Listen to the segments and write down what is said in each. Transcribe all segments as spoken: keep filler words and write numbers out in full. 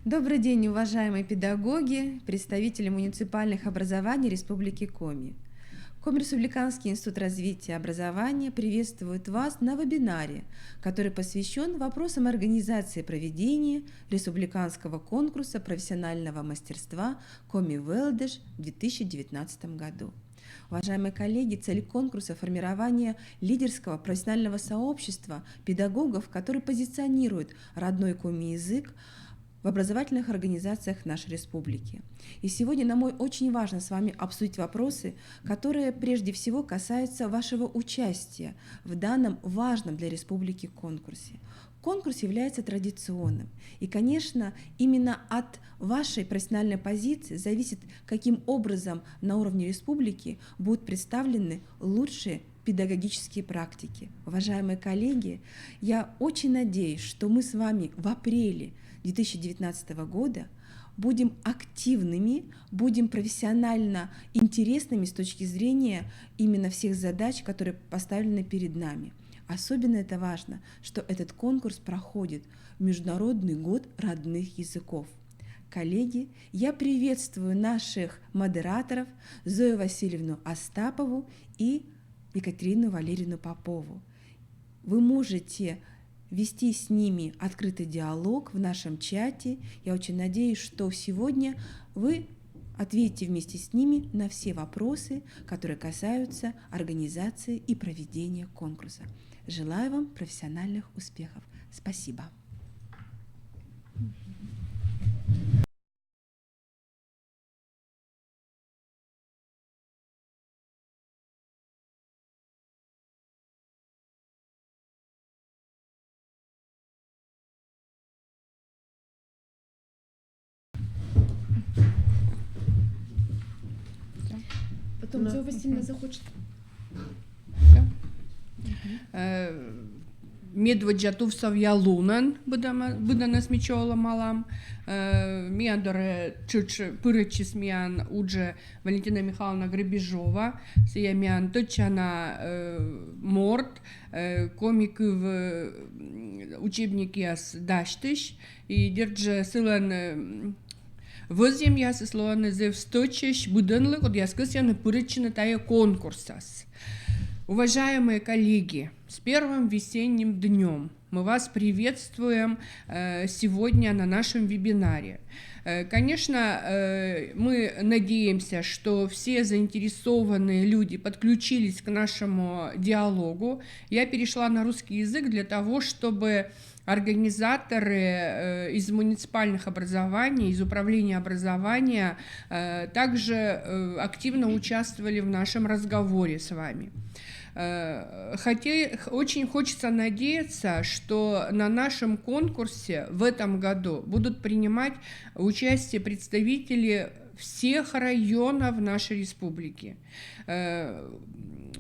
Добрый день, уважаемые педагоги, представители муниципальных образований Республики Коми. Коми Республиканский институт развития образования приветствует вас на вебинаре, который посвящен вопросам организации проведения республиканского конкурса профессионального мастерства «Коми велӧдыш» в две тысячи девятнадцатом году. Уважаемые коллеги, цель конкурса — — формирование лидерского профессионального сообщества педагогов, который позиционирует родной коми язык в образовательных организациях нашей республики. И сегодня нам очень важно с вами обсудить вопросы, которые прежде всего касаются вашего участия в данном важном для республики конкурсе. Конкурс является традиционным. И, конечно, именно от вашей профессиональной позиции зависит, каким образом на уровне республики будут представлены лучшие педагогические практики. Уважаемые коллеги, я очень надеюсь, что мы с вами в апреле две тысячи девятнадцатого года будем активными, будем профессионально интересными с точки зрения именно всех задач, которые поставлены перед нами. Особенно это важно, что этот конкурс проходит в Международный год родных языков. Коллеги, я приветствую наших модераторов Зою Васильевну Остапову и Екатерину Валерьевну Попову. Вы можете вести с ними открытый диалог в нашем чате. Я очень надеюсь, что сегодня вы ответите вместе с ними на все вопросы, которые касаются организации и проведения конкурса. Желаю вам профессиональных успехов. Спасибо. Потом Зоя Васильевна захочет. Э, медводдза тувсовъя лунӧн быдӧнӧс ми чолӧмалам. Э, миян дорӧ тшӧтш пырӧдчис миян уджӧ Валентина Михайловна Гребежова. Сійӧ миян тӧдчана, э, морт, э, коми кыв, э, учебникъяс дасьтысь. И дерт жӧ сылӧн, э, вӧзйӧмъясыс лоӧны зэв стӧчӧсь быдӧнлы, кодъяс кӧсйӧны пырӧдчыны тайӧ конкурсас. Уважаемые коллеги, с первым весенним днём! Мы вас приветствуем, э, сегодня на нашем вебинаре. Э, конечно, э, мы надеемся, что все заинтересованные люди подключились к нашему диалогу. Я перешла на русский язык для того, чтобы организаторы, э, из муниципальных образований, из управления образования, э, также, э, активно участвовали в нашем разговоре с вами. Э, хотя очень хочется надеяться, что на нашем конкурсе в этом году будут принимать участие представители всех районов нашей республики. Э,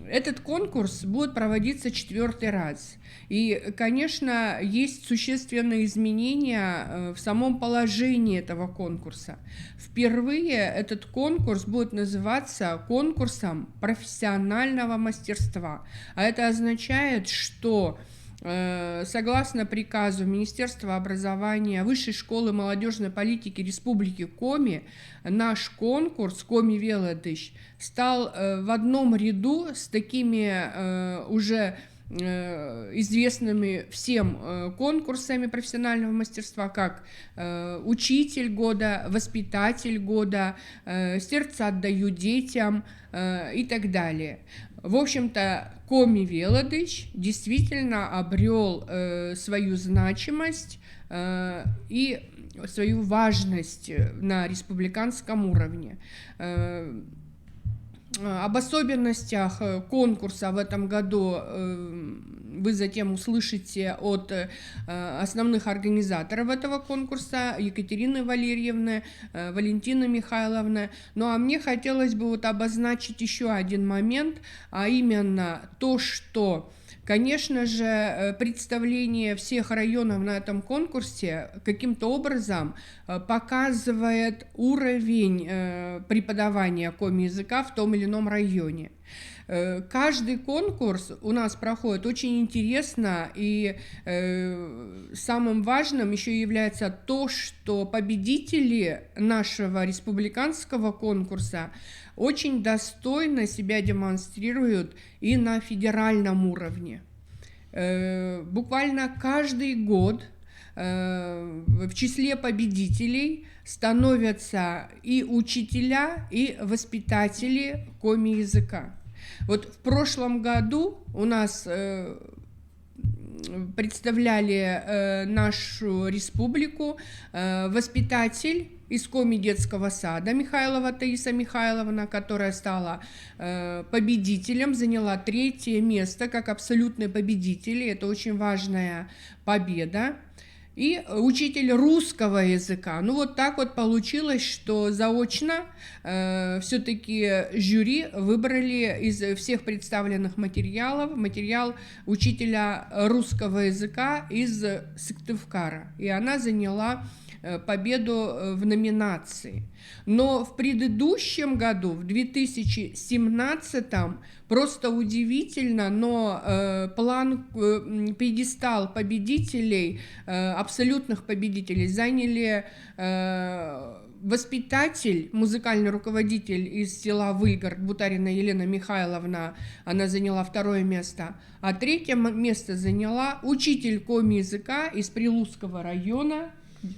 этот конкурс будет проводиться четвёртый раз. И, конечно, есть существенные изменения, э, в самом положении этого конкурса. Впервые этот конкурс будет называться конкурсом профессионального мастерства. А это означает, что, э, согласно приказу Министерства образования, высшей школы, молодёжной политики Республики Коми, наш конкурс «Коми велӧдысь» стал, э, в одном ряду с такими, э, уже, э, известными всем, э, конкурсами профессионального мастерства, как, э, «Учитель года», «Воспитатель года», э, «Сердце отдаю детям», э, и так далее. В общем-то, «Коми велӧдысь» действительно обрёл, э, свою значимость, э, и свою важность, э, на республиканском уровне. Э, об особенностях, э, конкурса в этом году, э, вы затем услышите от, э, основных организаторов этого конкурса, Екатерины Валерьевны, э, Валентины Михайловны. Ну а мне хотелось бы вот обозначить ещё один момент, а именно то, что, конечно же, э, представление всех районов на этом конкурсе каким-то образом, э, показывает уровень, э, преподавания коми языка в том или ином районе. Э, каждый конкурс у нас проходит очень интересно, и э, самым важным еще является то, что победители нашего республиканского конкурса очень достойно себя демонстрируют и на федеральном уровне. Э, буквально каждый год э, в числе победителей становятся и учителя, и воспитатели коми языка. Вот в прошлом году у нас э, представляли э, нашу республику э, воспитатель из коми детского сада Михайлова Таиса Михайловна, которая стала э, победителем, заняла третье место как абсолютный победитель. Это очень важная победа. И учитель русского языка. Ну вот так вот получилось, что заочно э, все-таки жюри выбрали из всех представленных материалов материал учителя русского языка из Сыктывкара. И она заняла э, победу э, в номинации. Но в предыдущем году, в две тысячи семнадцатом, просто удивительно, но э, план, э, пьедестал победителей, э, абсолютных победителей заняли э, воспитатель, музыкальный руководитель из села Выльгард Бутарина Елена Михайловна, она заняла второе место. А третье место заняла учитель коми языка из Прилузского района.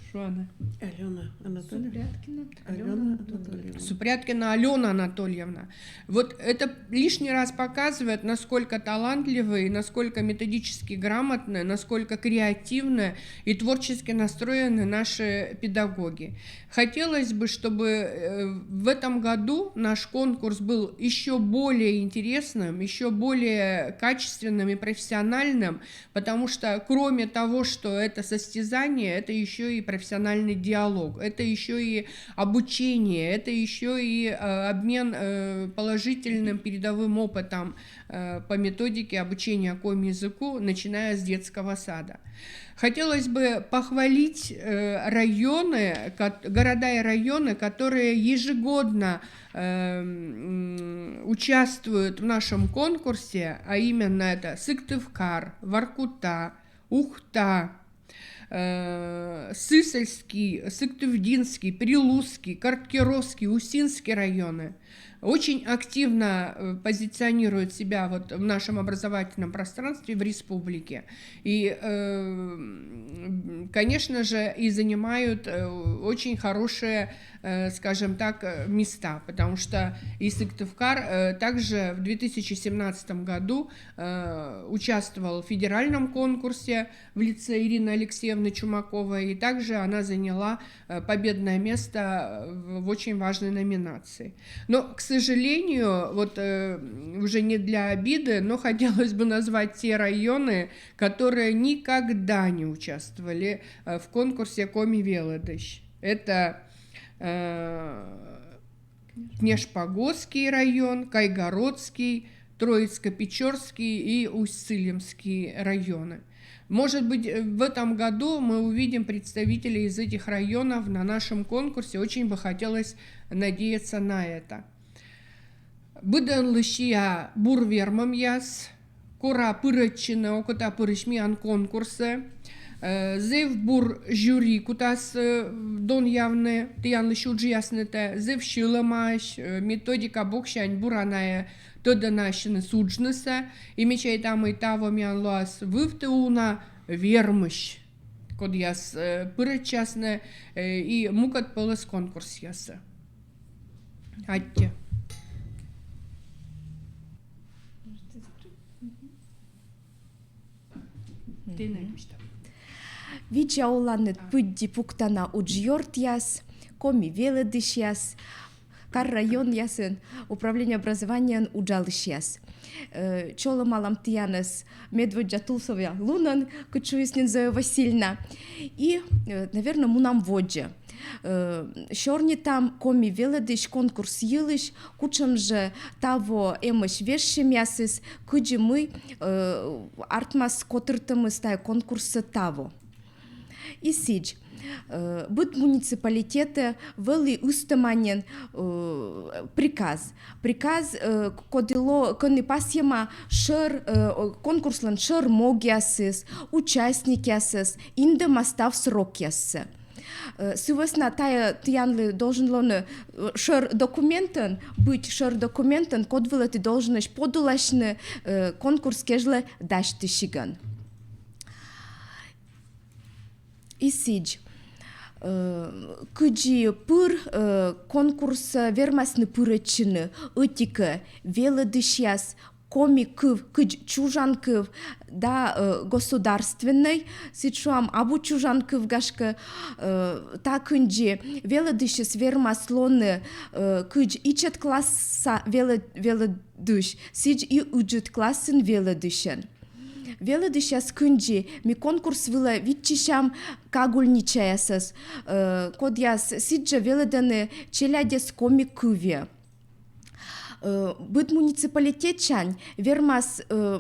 Что она? Алена Анатольевна. Супряткина Алена Анатольевна. Супряткина Алена Анатольевна. Вот это лишний раз показывает, насколько талантливые, насколько методически грамотные, насколько креативные и творчески настроены наши педагоги. Хотелось бы, чтобы э, в этом году наш конкурс был еще более интересным, еще более качественным и профессиональным, потому что кроме того, что это состязание, это еще и профессиональный диалог, это еще и обучение, это еще и э, обмен э, положительным передовым опытом э, по методике обучения коми языку, начиная с детского сада. Хотелось бы похвалить э, районы, города и районы, которые ежегодно э, участвуют в нашем конкурсе, а именно это Сыктывкар, Воркута, Ухта, э, Сысольский, Сыктывдинский, Прилузский, Карткеровский, Усинский районы очень активно э, позиционируют себя вот в нашем образовательном пространстве в республике. И, э, конечно же, и занимают э, очень хорошие, э, скажем так, места, потому что и Сыктывкар также в две тысячи семнадцатом году участвовал в федеральном конкурсе в лице Ирины Алексеевны Чумаковой, и также она заняла э, победное место в очень важной номинации. Но, к сожалению, вот э, уже не для обиды, но хотелось бы назвать те районы, которые никогда не участвовали э, в конкурсе Коми Велодысь. Это э, Кнешпогосский район, Кайгородский, Троицко-Печорский и Усть-Цилемский районы. Может быть, э, в этом году мы увидим представителей из этих районов на нашем конкурсе. Очень бы хотелось надеяться на это. Быдӧнлы сиа бур вермӧмъяс, кора пырӧдчыны окота пырысь миян конкурсӧ. Э, зэв бур жюри кутас э, донъявны тіянлысь уджъяснытӧ, зэв сьӧлӧмаӧсь, э, методика боксянь бура найӧ тӧдӧны ассьыныс уджнысӧ, и ме чайта, мый таво миян лоас вывті уна вермысь, кодъяс э, пырӧдчасны э, и мукӧд пӧлӧс конкурсъясӧ. Аттьӧ. Видза оланныд, пыдди пуктана уджъёртъяс, Коми велӧдысьяс, кар-районъясын управление образованиеын уджалысьяс. Э, чолӧмалам тіянӧс медводдза тулсовъя лунӧн, кыдз шуис нин Зоя Васильевна. И, э, наверно, мунам водзӧ. Э, сёрнитам Коми велӧдысь конкурс йылысь, кутшӧм жӧ таво эмӧсь вежсьӧмъясыс, кыдзи мый э, артмас котыртӧмыс тайӧ конкурссӧ таво. И сідз, э, быд муниципалитетӧ вӧлі ыстӧма нин, э, приказ. Приказ, э, коді лоӧ, кӧні пасйӧма шӧр, э, о, конкурслӧн шӧр могъясыс, участникъясӧс, индӧма став срокъяссӧ. Э, сы вӧсна тайӧ тіянлы должен лоны, э, шӧр документӧн, быть шӧр документӧн, код вылӧ ті долженӧсь подуласьны, э, конкурс кежлӧ дасьтысигӧн. И сідз, э, кыдзи пыр, э, конкурсӧ вермасны пырӧдчыны ӧти-кӧ велӧдысьяс, коми кыв кыдз чужан кыв да, э, государственнӧй, сідз шуам, абу чужан кыв, гашкӧ, э, та кындзи велӧдысьыс вермас лоны, э, кыдз ичӧт класса велӧ-, велӧдысь, сідз и ыджыд классын велӧдысьӧн. Велӧдысьяс кындзи ми конкурс вылӧ виччысям кагульничаясӧс, э, кодъяс сідзжӧ велӧдӧны челядьӧс коми кывйӧ. Э, быд муниципалитетсянь вермас, э,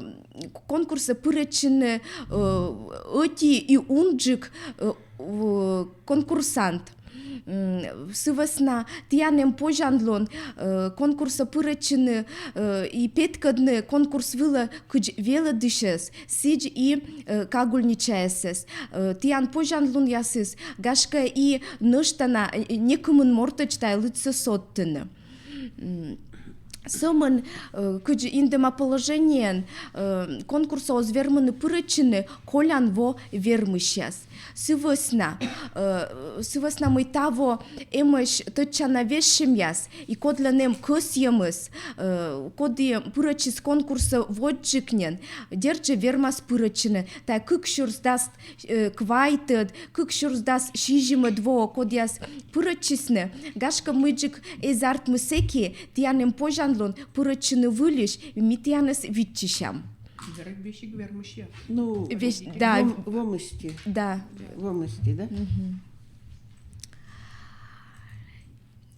конкурсӧ пырӧдчыны, э, ӧти и унджык, э, в-, конкурсант. М, сы вӧсна тіян эм позянлун, э, конкурсӧ пырӧдчыны, э, и петкӧдны конкурс вылӧ кыдз велӧдысьӧс, сідз и, э, кагульничаясӧс. Э, тіян позянлунъясыс, гашкӧ, и нӧшта на, э, некымын мортӧдз тайӧ лыдсӧ содтыны. М, сӧмын, э, кыдз индӧма положениеӧн, э, конкурсӧ оз вермыны пырӧдчыны колян во вермысьяс. Сы вӧсна, э, сы вӧсна мый таво эмӧсь тӧдчана вежсьӧмъяс, и кодлӧн эм кӧсйӧмыс, э, коді пырӧдчис конкурсӧ водзджык нин, дерт жӧ, вермас пырӧдчыны. Тайӧ кык сюрс дас, э, квайтӧд, кык сюрс дас сизимӧд воӧ кодъяс пырӧдчисны, гашкӧ, мыйджык эз артмы сэки, тіян эм позянлун пырӧдчыны выльысь, ми тіянӧс виччысям. Вер-, весиг вермысьяс. Ну, весь, да. Во-, во мысти. Да. Во мысти, да? Мгм.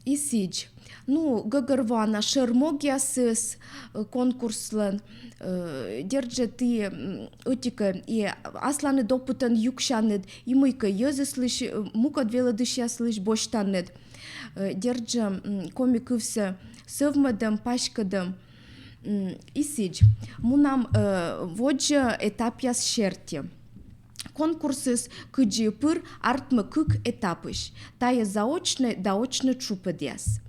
И сідз. Ну, гӧгӧрвоана шӧр могъясыс, э, конкурслӧн, э, дерт жӧ, ті, м, ӧти-кӧ и асланыд опытӧн юксянныд, и мыйкӧ йӧзыслысь, э, мукӧд велӧдысьяслысь босьтанныд. Э, дерт жӧ, м, коми кывсӧ сӧвмӧдӧм, паськӧдӧм, м, и сідз. Мунам, э, водзӧ этапъяс серти. Конкурсыс кыдзи пыр артмӧ кык этапысь. Тайӧ заочнӧй да очнӧй тшупӧдъяс.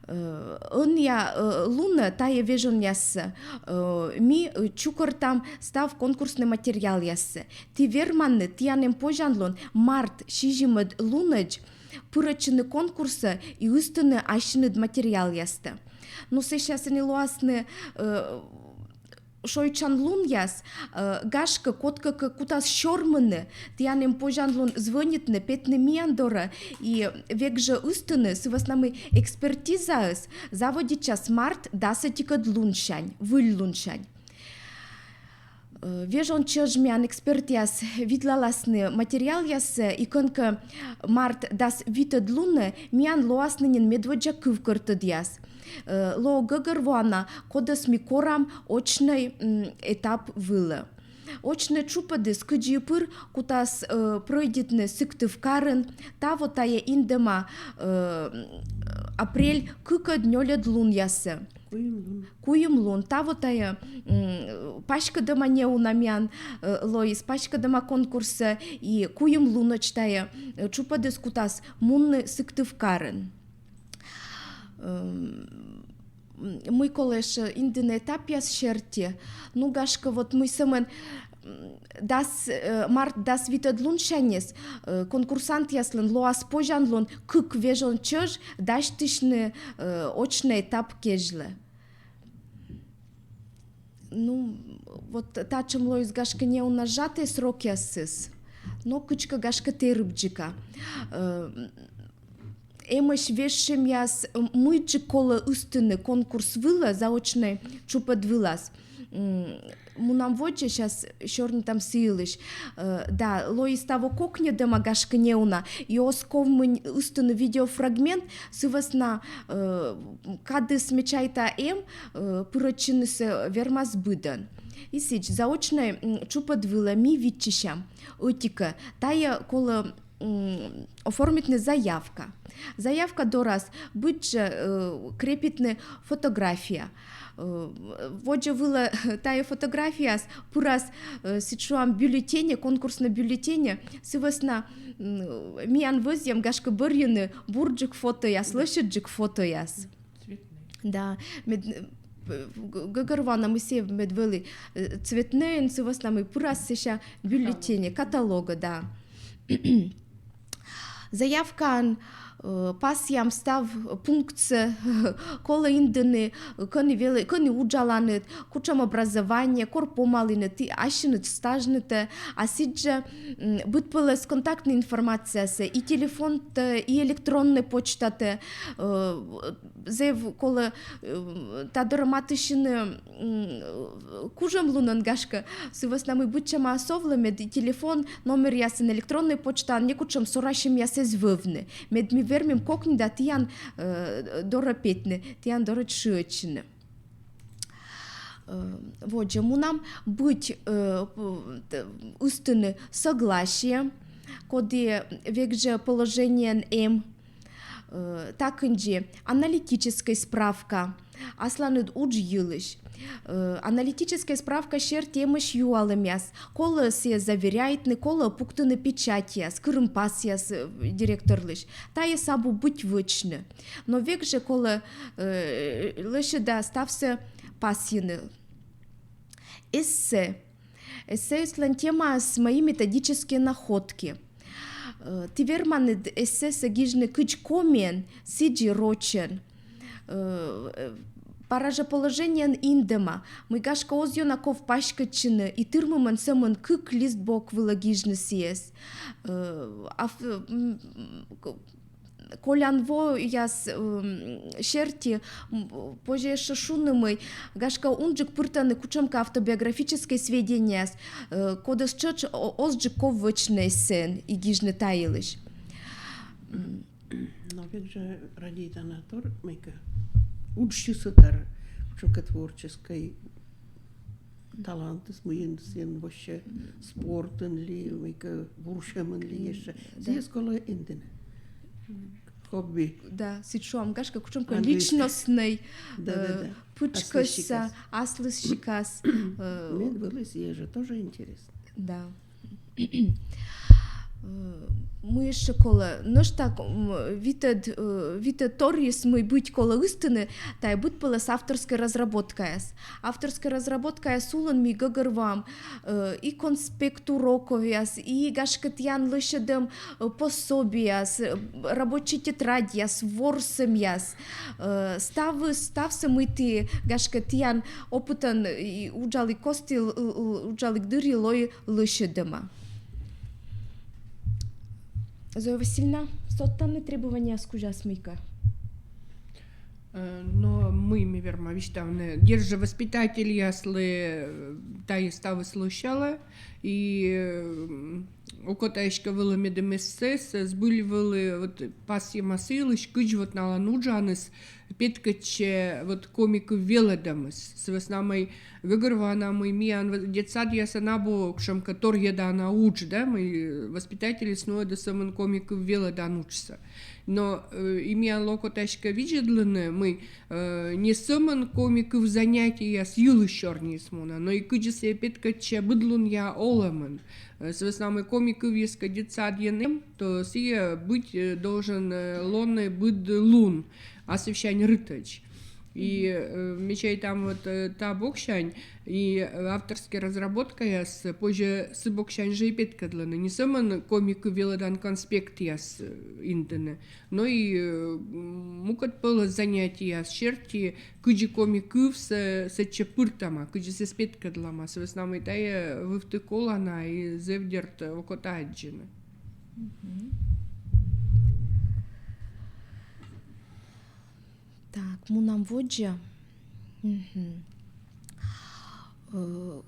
Э, ӧнія, э, лунӧ тайӧ вежонъяссӧ, э, ми, э, чукӧртам став конкурснӧй материалъяссӧ. Ті верманныд, тіян эм позянлун март сизимӧд лунӧдз пырӧдчыны конкурсӧ и ыстыны ассьыныд материалъястӧ. Ну, сэсся сэні лоасны, э, шойччан лунъяс, э, гашкӧ, кодкӧ кӧ кутас сёрмыны, тіян эм позянлун звӧнитны, петны миян дорӧ и век жӧ ыстыны, сы вӧсна мый экспертизаыс заводитчас март дас ӧтикӧд лунсянь, выль лунсянь. Э, вежон чӧж миян экспертъяс видлаласны материалъяссӧ, и кӧнкӧ март дас витӧд лунӧ миян лоасны нин медводдза кывкӧртӧдъяс. Э, лоӧ гӧгӧрвоана, кодӧс ми корам очнӧй, м, этап вылӧ. Очнӧй тшупӧдыс кыдзи пыр кутас, э, пройдитны Сыктывкарын, таво тайӧ индӧма, э, апрель кыкӧд-нёльӧд лунъясӧ. Куим лун. Куим лун. Таво тайӧ, м, паськӧдӧма неуна миян, э, лоис, паськӧдӧма конкурсӧ, и куим лунӧдз тайӧ, э, тшупӧдыс кутас мунны Сыктывкарын. Эм, мый колӧ эшӧ индыны этапъяс серти. Ну, гашкӧ, вот мый сӧмын, м, дас, э, март дас витӧд лунсяньыс, э, конкурсантъяслӧн лоас позянлун кык вежон чӧж дасьтысьны, э, очнӧй этап кежлӧ. Ну, вот татшӧм лоис, гашкӧ, неуна сжатӧй срокъясыс, но кыдзкӧ, гашкӧ, тэрыбджыка. Э, эмӧсь вежсьӧмъяс, м, мыйджык колӧ ыстыны конкурс вылӧ, заочнӧй тшупӧд вылас. М, мунам водзӧ, час сёрнитам сы йылысь. Э, да, лоис таво кокньӧдӧма, гашкӧ, неуна, и оз ковмы ыстыны видеофрагмент, сы вӧсна, э, кадыс, ме чайта, эм, э, пырӧдчынысӧ вермас быдӧн. И сідз, заочнӧй, м, чупӧд вылӧ ми виччысям ӧти-кӧ, тайӧ колӧ, м, оформитны заявка. Заявка дорас быдджӧ, э, крепитны фотография. Э, водзӧ вылӧ тайӧ фотографияс пырас, э, сідз шуам, бюллетеньӧ, конкурснӧй бюллетеньӧ, сы вӧсна, м, миян вӧзйӧм, гашкӧ, бӧрйыны бурджык фотояс, лӧсьыдджык фотояс. Цветнӧй. Да, мед, э, г-, гӧгӧрвоана, мый сійӧ мед вӧлі, э, цветнӧйӧн, сы вӧсна мый пырас сэсся бюллетеньӧ, каталогӧ, да. Заявкаын, э, пасъям став пунктсӧ, колӧ индыны, кӧні велӧ-, кӧні уджаланныд, кутшӧм образование, кор помалінныд, и ассьыныд стажнытӧ, а сідзжӧ, м, быдпӧлӧс контактнӧй информациясӧ, и телефонтӧ, и электроннӧй почтатӧ, э, зэв колӧ, э, та дорӧ матыстчыны, м, кужӧмлунӧн, гашкӧ, сы вӧсна мый быдсямаыс овлӧ, мед и телефон номеръясын, электроннӧй почтаын некутшӧм сорасьӧмъяс эз вӧвны. Мед ми вермим кокни да тіян, э, дорӧ петны, тіян дорӧ шыӧдчыны. Э, водзӧ мунам, быть, э, п-, т-, ыстыны согласие, коді век жӧ положениеын эм, э, та кындзи аналитическӧй справка асланыд удж йылысь. Э, аналитическӧй справка серти эмӧсь юалӧмъяс, колӧ сійӧс заверяйтны, колӧ пуктыны печатьяс, кырымпасъяс, э, директорлысь. Тайӧс абу быть вӧчны. Но век жӧ колӧ, э, лӧсьыда ставсӧ пасйыны. Эссе. Эссеыслӧн темаыс — мои методические находки. Э, ті верманныд эссесӧ гижны кыдз комиӧн, сідзи рочӧн. Э, э, бара жӧ положениеын индӧма, мый, гашкӧ, оз ёна ков паськӧдчыны, и тырмымӧн сӧмын кык листбок вылӧ гижны сійӧс. Э, аф-, м, к-, колян вояс, м, серти, м, позьӧ ещӧ шуны, мый, гашкӧ, унджык пыртӧны кутшӧмкӧ автобиографическӧй сведениеяс, э, кодӧс тшӧтш о-, озджык ков вӧчны эссеын и гижны та йылысь. М. Но век жӧ радейтана тор, мыйкӧ, уджсьыс тор, кутшӧмкӧ творческӧй талантыс, мыйын сійӧн вообще, спортын ли, мыйкӧ, бурсьӧмын ли ещӧ. Да. Сійӧс колӧ индыны. Хобби. Да, сідз шуам, гашкӧ, кутшӧмкӧ личностнӧй, да, да, э, да, пытшкӧсса, аслыссикас. Аслыссикас, э, мед вӧлі сійӧ жӧ тоже интереснӧ. Да. Э, мый ещӧ колӧ? Нӧшта, м, витӧд, э, витӧд торйыс, мый быть колӧ ыстыны, тайӧ быдпӧлӧс авторскӧй разработкаяс. Авторскӧй разработкаяс улын ми гӧгӧрвоам, э, и конспект уроковъяс, и, гашкӧ, тіян лӧсьӧдӧм, э, пособияс, э, рабочӧй тетрадьяс, ворсӧмъяс, э, ставыс, ставсӧ, мый ті, гашкӧ, тіян опытӧн и уджаліг кості, л-, л-, уджаліг дырйи лои лӧсьӧдӧма. Зоя Васильевна, содтанныд требованиеяс кузяс мыйкӧ? Э, но мый ме верма висьтавны, дерт жӧ, воспитательяслы, э, тайӧ ставыс лӧсялӧ, и, э, м, окота эськӧ вӧлі, медым эссеыс збыль вӧлі, вот, пасйӧма сы йылысь, кыдз вот налӧн уджаныс петкӧдчӧ вот коми кыв велӧдӧмыс. Сы вӧсна мый гӧгӧрвоана, мый миян в-, детсадъясын абу кутшӧмкӧ торйӧдана удж, да, мый, э, воспитательыс нуӧдӧ сӧмын коми кыв велӧдан уджсӧ. Но, э, и миянлы окота эськӧ видзӧдлыны, мый, э, не сӧмын коми кыв занятиеяс йылысь сёрниыс мунӧ, но и кыдзи сійӧ петкӧдчӧ быдлунъя олӧмын. Э, сы вӧсна мый коми кывйыс кӧ детсадйын эм, то сійӧ быть, э, должен, э, лоны быд лун, асывсянь рытӧдз. И, э, ме чайта, вот, э, та боксянь и, э, авторскӧй разработкаяс позьӧ сы боксянь жӧ и петкӧдлыны. Не сӧмын коми кыв велӧдан конспектъяс, э, индыны, но и, э, м, мукӧд пӧлӧс занятиеяс серти, кыдзи коми кывсӧ сэтчӧ пыртӧма, кыдзи сійӧс петкӧдлӧма. Сы вӧсна мый тайӧ вывті колана и зэв, дерт, окота аддзыны. Мгм. Так, мунам водзӧ. Мгм. Э,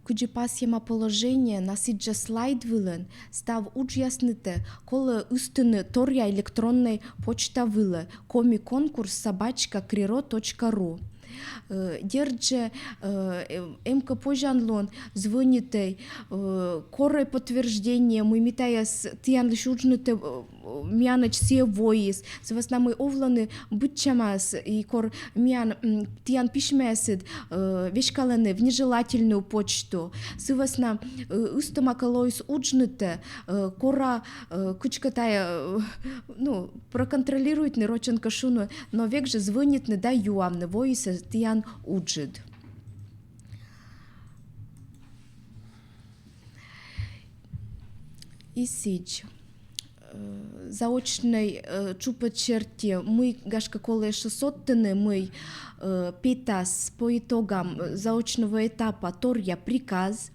кыдзи пасйӧма положениеын, а сідзжӧ слайд вылын, став уджъяснытӧ колӧ ыстыны торъя электроннӧй почта вылӧ: коми конкурс собачка криро точка ру. Э, дерт жӧ, э, эм-, эм кӧ позянлун, звӧнитӧй, э, корӧй подтверждение, мый ми тайӧс тіянлысь уджнытӧ, э, миянӧдз сійӧ воис. Сы вӧсна мый овлӧны быдсямаыс, и кор миян, м, тіян письмаясыд, э, веськалӧны в нежелательную почту. Сы вӧсна, э, ыстӧма кӧ лоис уджнытӧ, э, кора, э, кыдзкӧ тайӧ, э, ну, проконтролируйтны, рочӧн кӧ шуны, но век жӧ звӧнитны да юавны, воис-ӧ тіян уджыд. И сідз, э, заочнӧй, э, чупӧд серти, мый, гашкӧ, колӧ ещӧ содтыны, мый, э, петас по итогам, э, заочного этапа торъя приказ.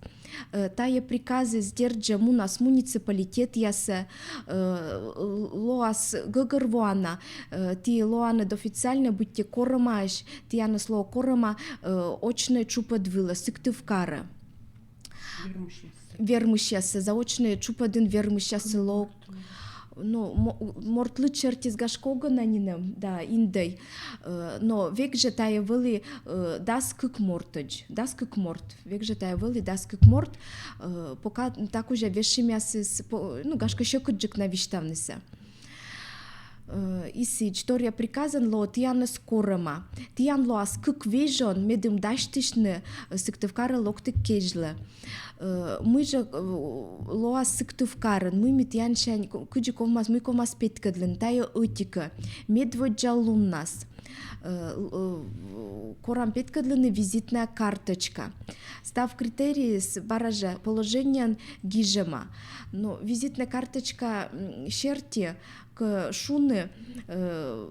Э, тайӧ приказыс, дерт жӧ, мунас муниципалитетъясӧ, э, л-, лоас гӧгӧрвоана, э, ті лоанныд официальнӧ быттьӧ корӧмаӧсь, тіянӧс лоӧ корӧма, э, очнӧй чупӧд вылӧ Сыктывкарӧ. Вермысьясӧ. Вермысьясӧ, заочнӧй чупӧдын вермысьясӧ лоӧ. Ну, мо-, морт лыд сертиыс, гашкӧ, ог на нинӧм, да, индӧй. Э, но век жӧ тайӧ вӧлі, э, дас кык мортӧдз, дас кык морт. Век жӧ тайӧ вӧлі дас кык морт, э, пока та кузя вежсьӧмъясыс, по-, ну, гашкӧ, сьӧкыдджык на висьтавнысӧ. Э, и сідз, торъя приказӧн лоӧ тіянӧс корӧма. Тіян лоас кык вежон, медым дасьтысьны, э, Сыктывкарӧ локны кезьлӧ. Э, мый жӧ, э, лоас Сыктывкарын, мый ми тіянсянь ко-, кыдзи ковмас, мый ковмас петкӧдлыны, тайӧ ӧти-кӧ, медводдза луннас, э, л-, э, корам петкӧдлыны визитная карточка. Став критерийыс бара жӧ положениеын гижӧма. Но визитная карточка, м, серти кӧ шуны, э,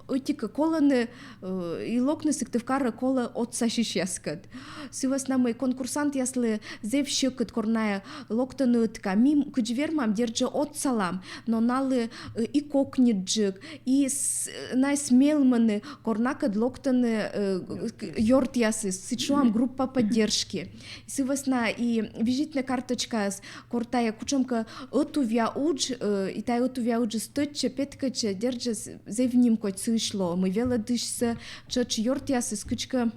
ӧти-кӧ колӧны, э, и локны Сыктывкарӧ колӧ отсасьысьяскӧд. Сы вӧсна мый конкурсантъяслы зэв сьӧкыд, кор найӧ локтӧны ӧтка. Ми кыдз вермам, дерт жӧ, отсалам, но налы, э, и кокньыдджык, и с-, найӧ смелӧмӧны, кор накӧд локтӧны, э, ёртъясыс, сідз шуам, группа поддержки. Сы вӧсна и визитная карточкаыс, кор тайӧ кутшӧмкӧ ӧтувъя удж, э, и тайӧ ӧтувъя уджыс тӧдчӧ, петкӧдчӧ, дерт жӧ, з-, зэв нимкодь сыысь лоӧ, мый велӧдысьсӧ тшӧтш ёртъясыс кыдзкӧ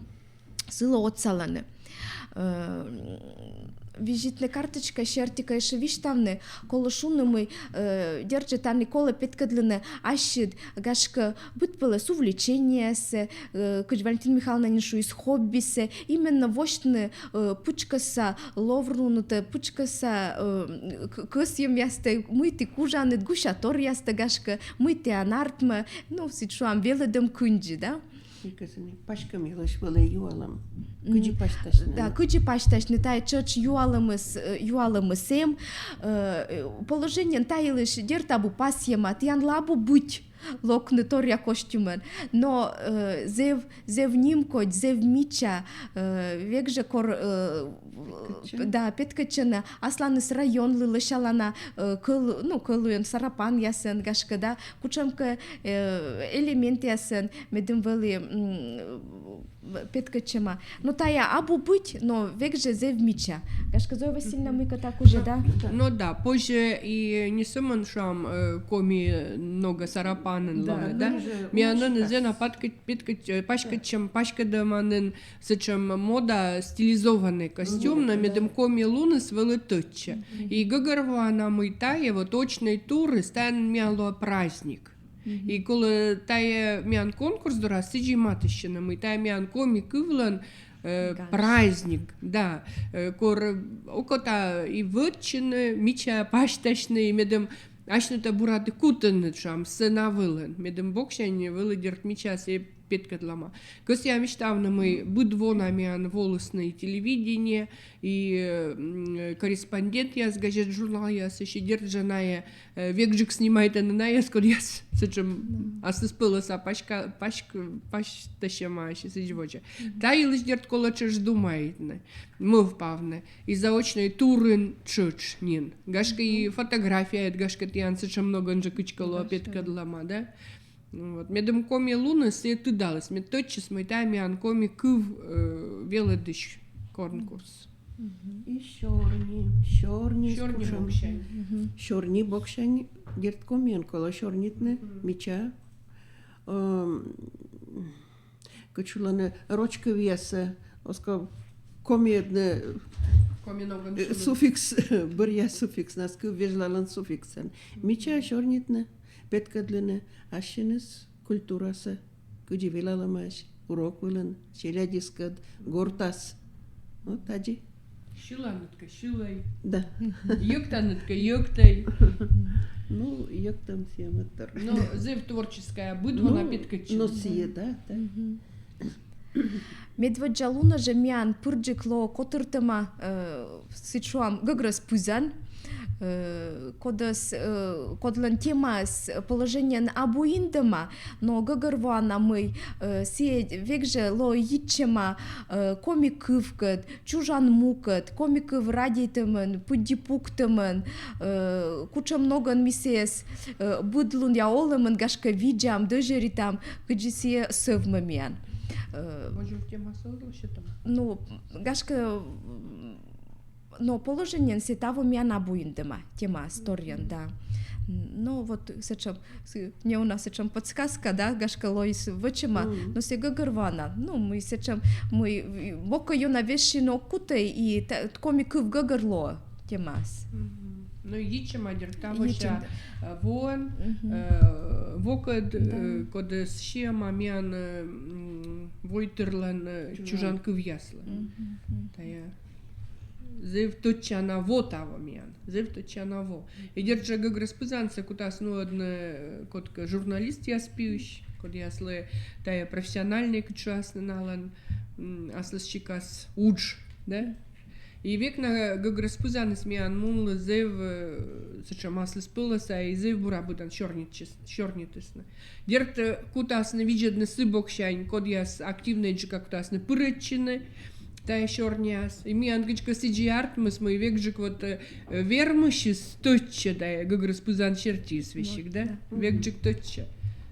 сылы отсалӧны. Э, визитная карточка серти кӧ ещӧ висьтавны, колӧ шуны, мый, э, дерт жӧ, тані колӧ петкӧдлыны ассьыд, гашкӧ, быдпӧлӧс увлечениесӧ, э, кыдз Валентина Михайловна нин шуис, хоббисӧ, именно восьтны, э, пытшкӧсса ловрунытӧ, пытшкӧсса, э, к-, кӧсйӧмъястӧ, мый ті кужанныд, гусяторъястӧ, гашкӧ, мый тіян артмӧ, ну, сідз шуам, велӧдӧм кындзи, да? И кӧсйӧм, паськӧм йылысь вӧлі юалӧм. Кыдзи пасьтасьны? Да, кыдзи пасьтасьны, тайӧ тшӧтш юалӧмыс, э, юалӧмыс эм, э, положениеын та йылысь, дерт, абу пасйӧма, тіянлы абу быть локны торъя костюмӧн. Но, э, зэв, зэв нимкодь, зэв мича, э, век жӧ кор, э, да, петкӧдчӧны асланыс районлы лӧсялана, э, кӧлу-, ну, кӧлуйӧн, сарапанъясӧн, гашкӧ, да, кутшӧмкӧ, э, элементъясӧн, медым вӧлі, м, петкӧдчӧма. Но тайӧ абу быть, но век жӧ зэв мича. Гашкӧ, Зоя Васильевна, мыйкӧ та кузя, да? Ну да, позьӧ и не сӧмын, шуам, э, коми нога сарапанӧн лоны, да? Миян ӧні зэв на петкӧдчӧма, паськӧдчӧма нин сэтшӧм мода стилизованнӧй костюм, но медым коми луныс вӧлі тӧдчӧ. И гӧгӧрвоана, мый тайӧ вот очнӧй турыс, тайӧ миян лоӧ праздник. И колӧ тайӧ миян конкурс дорас сідзи матыстчыны, мый тайӧ миян коми кывлӧн, э, праздник, да, э, кор окота и вӧтчыны, мича пасьтасьны, и медым асьнытӧ бура ті кутінныд, шуам, сцена вылын, медым боксянь вӧлі, дерт, мича сійӧ петкӧдлӧма. Кӧсъя висьтавны, мый быд во на миян волісны и телевидение, и, м, корреспондентъяс газет-журналъясысь, и дерт жӧ, найӧ, э, векджык снимайтӧны найӧс, кодъяс сэтшӧм аслыспӧлӧса паська-, паськ-, пасьтасьӧмаӧсь и сідз водзӧ. Та йылысь, дерт, колӧ тшӧтш думайтны, мӧвпавны. И заочнӧй турын тшӧтш нин. Гашкӧ, и фотографияыд, гашкӧ, тіян сэтшӧм ногӧн жӧ кыдзкӧ лоӧ петкӧдлӧма, да? Вот. Медым коми луныс сійӧ тыдаліс, мед тӧдчис, мый тайӧ миян коми кыв, э, велӧдысь конкурс. И сёрни, сёрни, сёрни боксянь. Сёрни боксянь, дерт, комиӧн колӧ сёрнитны, мича. Эм, кыдз шулӧны, роч кывъяссӧ, оз ков комиӧдны, Коми ногӧн э, шуны. Суффикс, бӧръя суффикснас, кыв вежлалӧн суффиксӧн. Мича сёрнитны, петкӧдлыны ассьыныс культурасӧ, кыдзи велалӧмаӧсь урок вылын, челядьыскӧд, гортас. Вот тадзи. Сьыланныд кӧ, сьылӧй. Да. Йӧктанныд кӧ, йӧктӧй. Ну, йӧктӧм сійӧ мӧдтор. Но зэв творческая, быд во на петкӧдчӧ. Но сійӧ, да, да. Медводдза лунӧ жӧ миян пырджык лоӧ котыртӧма, э, сідз шуам, гӧгрӧс пызан, э, кодӧс, э, кодлӧн темаыс, положениеӧн абу индӧма, но гӧгӧрвоана, мый, э, сійӧ век жӧ лоӧ йитчӧма, э, коми кывкӧд, чужан мукӧд, коми кыв радейтӧмӧн, пыдди пуктӧмӧн, э, кутшӧм ногӧн ми сійӧс, э, быд лунъя олӧмын, гашкӧ, видзам, дӧзьӧритам, кыдзи сійӧ сӧвмӧ миян. Э, Водзӧ темасӧ оз ло сетӧма. Ну, гашкӧ, м, но положениеӧн сійӧ таво миян абу индӧма, темаыс торйӧн, да. Но вот сэтшӧм, с-, неуна сэтшӧм подсказка, да, гашкӧ, лоис вӧчӧма, но сійӧ гӧгӧрвоана. Ну, мый сэтшӧм, мый, э, бокӧ ёна вежсьыны ог кутӧй, и та-, коми кыв гӧгӧр лоӧ темаыс. Но йитчӧма, дерт, тавося, Йитчӧма. Э, воӧн, Мгм. э, вокӧд, э, кодӧс сиӧма миян, э, м, войтырлӧн, э, чужан кывъяслӧн. Тая зэв тӧдчана во таво миян, зэв тӧдчана во. И дерт жӧ, гӧгрӧс пызансӧ кутас нуӧдны, э, кодкӧ журналистъяс пиысь, кодъяслы тая профессиональнӧй, кыдз шуасны налӧн, м, аслыссикас удж, да? И век на гӧгрӧс пызаныс миян мунлы зэв, э, сэтшӧм аслыспӧлӧса и зэв бура быдӧн сёрнитчис-, сёрнитісны. Дерт, э, кутасны видзӧдны сы боксянь, кодъяс активнӧйджыка кутасны пырӧдчыны тая сёрниас. И миян кыдзкӧ сідзи артмис, мый векджык вот, э, вермысьыс тӧдчӧ тая гӧгрӧс пызан сертиыс весиг, да? Векджык тӧдчӧ.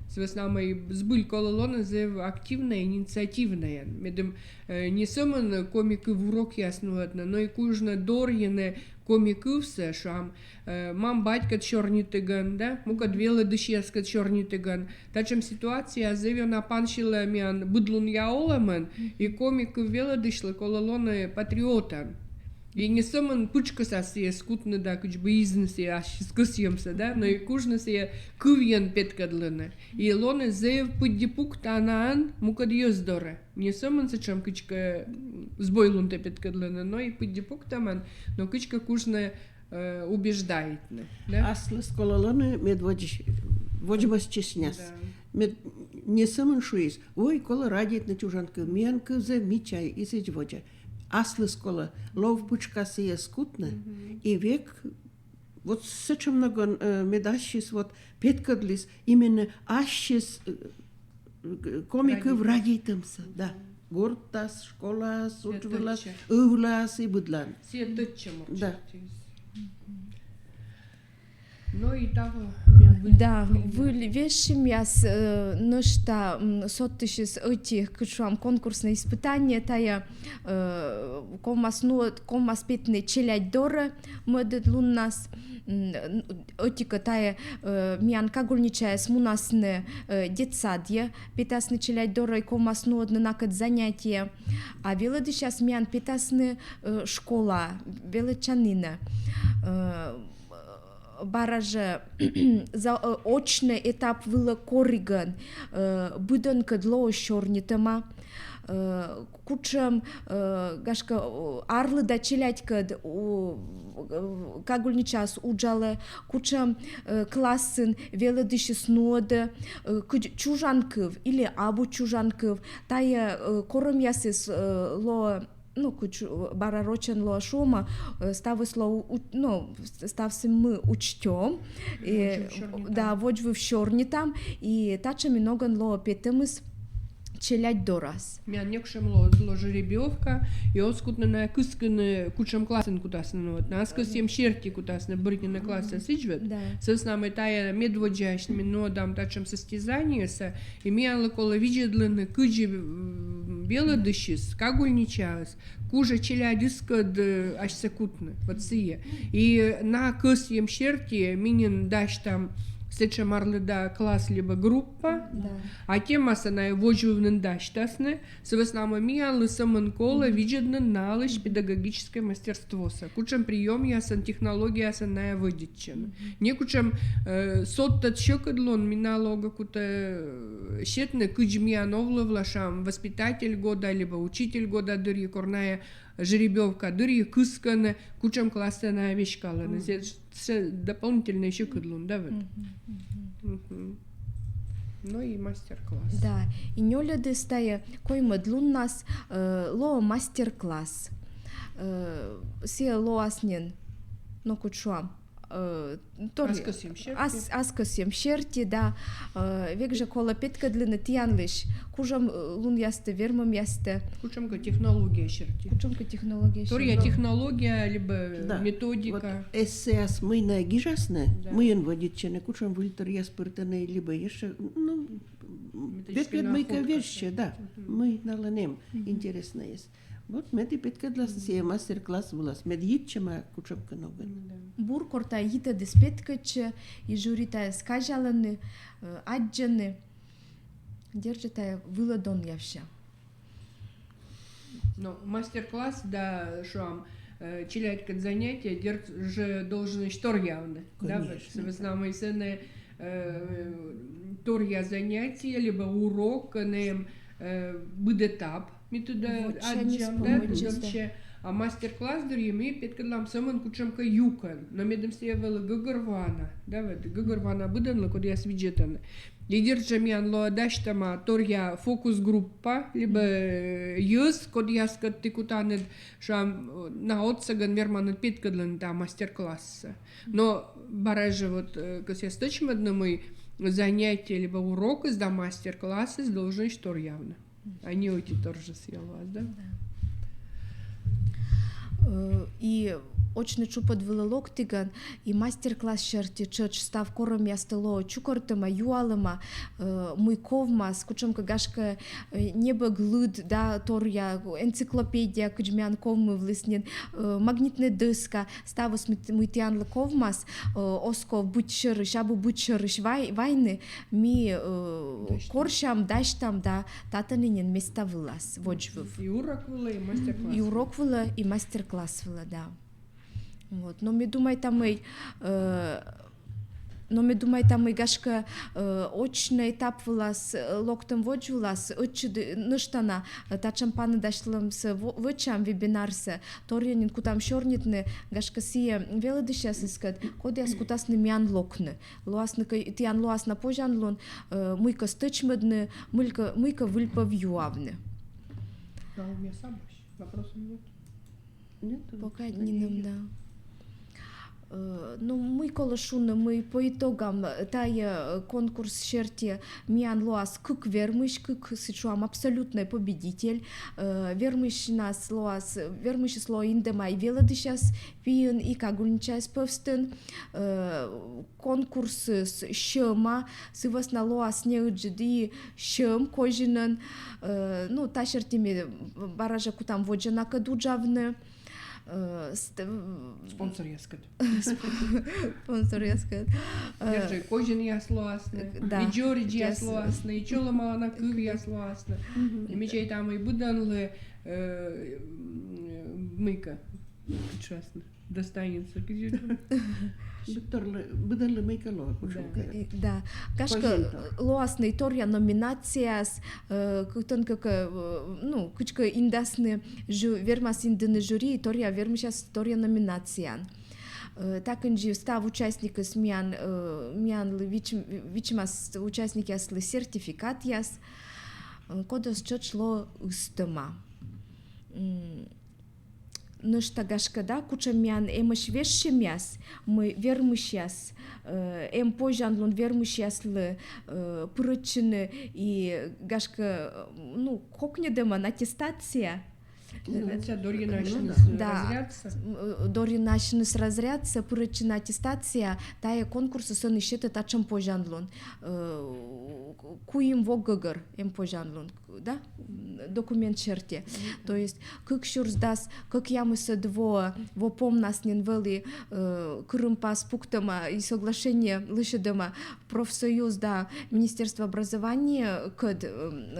Сы вӧсна мый збыль колӧ лоны зэв активнӧй, инициативнӧйӧн. Медым э, не сӧмын коми кыв урокъяс нуӧдны, но и кужны дорйыны коми кывсӧ, шуам, э, мам-батькӧд сёрнитігӧн, да, мукӧд велӧдысьяскӧд сёрнитігӧн. Татшӧм ситуация зэв ёна пансьылӧ миян быдлунъя олӧмын, и коми кыв велӧдысьлы колӧ лоны патриотӧн. И не сӧмын пытшкӧсас сійӧс кутны да кыдз бы изны сійӧ ассьыс кӧсйӧмсӧ, да, но и кужны сійӧ кывйӧн петкӧдлыны. И лоны зэв пыдди пуктанаӧн мукӧд йӧз дорӧ. Не сӧмын сэтшӧм кыдзкӧ, м, збойлунтӧ петкӧдлыны, но и пыдди пуктӧмӧн, но кыдзкӧ кужны, э, убеждайтны, да? Аслыс колӧ лоны медводз-, водзмӧстчысьяс. Да. Мед не сӧмын шуис: ой, колӧ радейтны чужан кыв, миян кыв зэв мича и сідз водзӧ. Аслыс колӧ, лов пытшкас сійӧс кутны, и век вот сэтшӧм ногӧн, э, мед ассьыс вот петкӧдліс, именно ассьыс, э, коми кыв радейтӧмсӧ, да. Гортас, школаас, удж вылас, ывлаас и быдлаын. Сійӧ тӧдчӧ морт. Да. Но и таво. Да, выль вежсьӧмъяс, э, нӧшта, м, содтысис ӧти, кыдз шуам, конкурснӧй испытание тая, э, ковмас, ну, ковмас петны челядь дорӧ мӧдӧд луннас, м, ӧти-кӧ, тая, э, миян кагульничаяс мунасны, э, детсадйӧ, петасны челядь дорӧ, ковмас нуӧдны накӧд занятие. А велӧдысьяс миян петасны, э, школа, велӧдчанінӧ. Э, бара жӧ за-, э, очнӧй этап вылӧ коригӧн, э, быдӧнкӧд лоӧ сёрнитӧма, э, кутшӧм, э, гашкӧ, э, арлыда челядькӧд, у, э, кагульничаыс уджалӧ, кутшӧм, э, классын велӧдысьыс нуӧдӧ, э, кыдз чужан кыв или абу чужан кыв. Тая, э, корӧмъясыс, э, лоӧ, ну, кыдз, э, бара рочӧн лоӧ шуӧма, э, ставыс лоӧ у-, ну, ставсӧ ми учтём. Э, да, водзвыв сёрнитам, и татшӧм и ногӧн лоӧ петӧмыс челядь дорас. Миян нёкшӧм лоӧ, лоӧ жеребьёвка, и оз кутны на кыскыны, кутшӧм классын кутасны, ну вот, на ас кӧсйӧм серти кутасны бырйыны классӧ, сідз ӧд. Да. Сы вӧсна мый тая медводдзаысь ми нуӧдам татшӧм состязаниесӧ, и миянлы колӧ видзӧдлыны, кыдзи, м, велӧдысьыс, кагульничаыс кужӧ челядьыскӧд, э, асьсӧ кутны. Вот сійӧ. И на кӧсйӧм серти ми нин дасьтам сэтшӧм арлыда класс либӧ группа, а темасӧ найӧ водзвыв нин дасьтасны. Сы вӧсна мый миянлы сӧмын колӧ видзӧдны налысь педагогическӧй мастерствосӧ, кутшӧм приёмъясӧн, технологияясӧн найӧ вӧдитчӧны. Некутшӧм, э, содтӧд сьӧкыдлун ми налы огӧ кутӧ, э, сетны, кыдз миян овлывла, шуам, воспитатель года либӧ учитель года дырйи, кор найӧ жеребьёвка дырйи кыскӧны, кутшӧм классӧ найӧ веськалӧны. Сэтшӧм дополнительнӧй сьӧкыдлун, да, вот. Ну и мастер-класс. Да, и нёльӧдыс тайӧ, коймӧд луннас, э, лоӧ мастер-класс. Э, сійӧ лоас нин, но кутшӧм, э, тор-, ас кӧсйӧм серти. Ас, ас кӧсйӧм серти, да. Э, век жӧ колӧ петкӧдлыны тіянлысь, кутшӧм, э, лунъястӧ, вермӧмъястӧ. Кутшӧмкӧ технология серти. Кутшӧмкӧ технология серти. Торъя технология либӧ, да, методика. Вот эссе ас мый найӧ гижасны, да, мыйӧн вӧдитчӧны, кутшӧм выльторъяс пыртӧны, либӧ ещӧ, ну, ветлӧд мыйкӧ вежсьӧ, да, мый налӧн эм интереснӧйыс. Вот мед и петкӧдласны сійӧ мастер-класс вылас, мед йитчӧма кутшӧмкӧ ногӧн. Бур, кор тайӧ йитӧдыс петкӧдчӧ, и жюри тайӧс казялӧны, э, аддзӧны. Дерт жӧ, тайӧ вылӧ донъявсьӧ. Но мастер-класс да, шуам, э, челядькӧд занятие, дерт жӧ, долженӧсь торъявны. Да, конечно, сы вӧсна мый сэні, э, торъя занятие либӧ урок, кӧні эм, э, быд этап, ми тыдалӧ аддзам, да, тыдалӧ. А мастер-класс дырйи ми петкӧдлам сӧмын кутшӧмкӧ юкӧн. Но медым сійӧ вӧлі гӧгӧрвоана, да, вот, гӧгӧрвоана быдӧнлы, кодъяс видзӧдӧны. И дерт жӧ, миян лоӧ дасьтӧма торъя фокус-группа, либӧ, э, йӧз, кодъяскӧд ті кутанныд, шуам, на отсӧгӧн верманныд петкӧдлыны тайӧ мастер-классӧ. Но бара жӧ вот, э, кӧсъя стӧчмӧдны, мый занятие либӧ урокыс да мастер-классыс долженӧсь торъявны. Ӧні ӧти торъяс сійӧ лоас, да? Да. Э, и очнӧй тшупӧд вылӧ локтіган, и мастер-класс серти тшӧтш став корӧмъястӧ лоӧ чукӧртӧма, юалӧма, э, мый ковмас, кутшӧмкӧ, гашкӧ, э, небӧг лыд, да, торъя, энциклопедия, кыдз миян ковмывліс нин, э, магнитнӧй дӧска, ставыс, мый, мый тіянлы ковмас, э, оз ков быд сьӧрысь, абу быд сьӧрысь вай-, вайны, ми, э, корсям, дасьтам, да, татӧні нин места вылас, водзвыв. И урок вылӧ, и мастер-класс. И урок вылӧ, и мастер-класс вылӧ, да. Вот. Но ми думайтам, мый, э, но ми думайтам, мый, гашкӧ, э, очнӧй этап вылас, э, локтӧм водзвылас, ӧтчыд нӧшта на, э, татшӧм паныдасьлӧмсӧ во-, вӧчам, вебинарсӧ, торйӧн нин кутам сёрнитны, гашкӧ, сійӧ велӧдысьясыскӧд, кодъяс кутасны миян локны. Лоас на кӧ-, тіян лоас на позянлун, э, мыйкӧ стӧчмӧдны, мыйкӧ, мыйкӧ выльпӧв юавны. Да, у меня сам вообще. Вопросов нет. Нет? Пока нинӧм, да. Э, ну, мый колӧ шуны, мый по итогам, э, тайӧ, э, конкурс серти миян лоас кык вермысь, кык, сідз шуам, абсолютнӧй победитель. Э, вермысьнас лоас, вермысьыс лоӧ индӧма и велӧдысьяс пиын, и кагульничаяс пӧвстын. Э, конкурсыс сьӧма, сы вӧсна лоас неыджыд и сьӧм козинӧн. Э, ну, та серти ми бара жӧ кутам водзӧ накӧд уджавны. Э, ст-, спонсоръяскӧд. Спонсоръяскӧд. Э, козинъяс лоасны, да, и дзоридзьяс лоасны, и чолӧмала на кывъяс лоасны. И ми чайтам, и быдӧнлы, э, м, мыйкӧ, кыдз шуасны, достанется, кыдз шуасны. Быдӧнлы, быдӧнлы мыйкӧ лоӧ, кутшӧмкӧ. Да. Гашкӧ, лоасны и торъя номинацияяс, э, кытӧнкӧ, э, ну, кыдзкӧ индасны, жю-, вермас индыны жюри, торъя вермысьяс торъя номинацияын. Э, та кындзи став участникыс миян, э, миянлы вичм-, вичмас участникъяслы сертификатъяс, э, кодъясӧс тшӧтш лоӧ ыстӧма. М, нӧшта, гашкӧ, да, кутшӧм миян эмӧсь вежсьӧмъяс, мый вермысьяс, э, эм позянлун вермысьяслы, э, пырӧдчыны и, гашкӧ, э, ну, кокньӧдӧмӧн аттестация. Значит, дорйыны асьныс Да. Разрядсӧ. М, э, дорйыны асьныс разрядсӧ, пырӧдчыны аттестация, тайӧ конкурсыс ӧні сетӧ татшӧм позянлун. Э, куим во гӧгӧр эм позянлун, да? М, документ серти. То есть кык сюрс дас кӧкъямысӧд во, во помнас нин вӧлі, э, кырымпас пуктӧма и соглашение лӧсьӧдӧма профсоюз да Министерство образованиякӧд, э,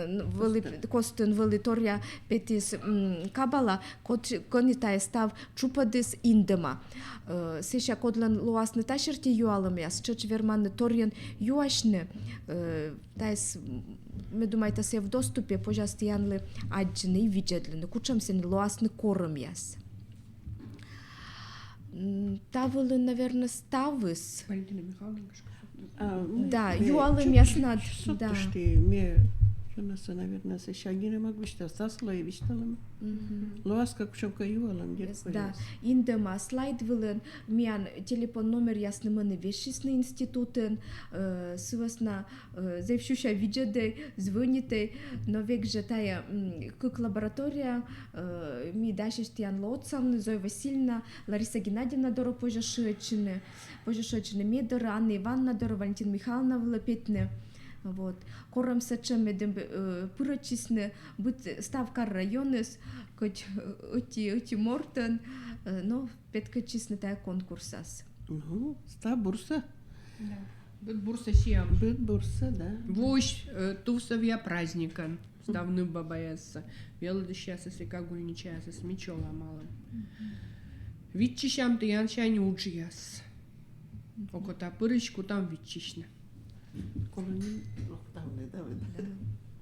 н-, вӧлі костын вӧлі торъя петіс, м, кабала, код-, кӧні тайӧ став тшупӧдыс индӧма. Э, сэсся кодлӧн лоасны та серти юалӧмъяс, тшӧтш верманныд торйӧн юасьны, э, тайӧс, м, ме думайта, сійӧ в доступе, позяс тіянлы аддзыны и видзӧдлыны, кутшӧм сэні лоасны корӧмъяс. М, та вылын, наверно, ставыс. Валентина Михайловна, кыдзкӧ со- А, ми- Да, ме юалӧмъяснад, чуть-чуть да. Соктышті, ме чонаса, наверно, сэсся гинӧ мӧд висьтала, саслӧ и висьталам. Мгм. Лоас кӧ кутшӧмкӧ юалӧм, дерт, Да, позяс. индӧма слайд вылын миян телепон номеръясны мӧні вешйисны институтын, э, сы вӧсна, э, зэв сюся видзӧдӧй, звонитӧй, но век жӧ тайӧ, м, кык лаборатория, э, ми дасьӧсь тіянлы отсавны, Зоя Васильевна, Лариса Геннадьевна дорӧ позьӧ шыӧдчыны, позьӧ шыӧдчыны ме дорӧ, Анна Ивановна дорӧ, Валентина Михайловна вылӧ петны. Вот. Корӧм сэтшӧм, медым, э, пырӧдчисны быд став кар-районыс, кӧть, э, ӧти, ӧти мортӧн, э, но петкӧдчисны тайӧ конкурсас. Ну, став бурсӧ. Да. Быд бурсӧ сиам. Быд бурсӧ, да. Вуысь, э, тувсовъя праздникӧн став нывбабаяссӧ, велӧдысьясӧс и кагульничаясӧс ми чолӧмалам. Виччысям тіянсянь уджъяс. Окота пырысь кутам виччысьны. Колӧ нин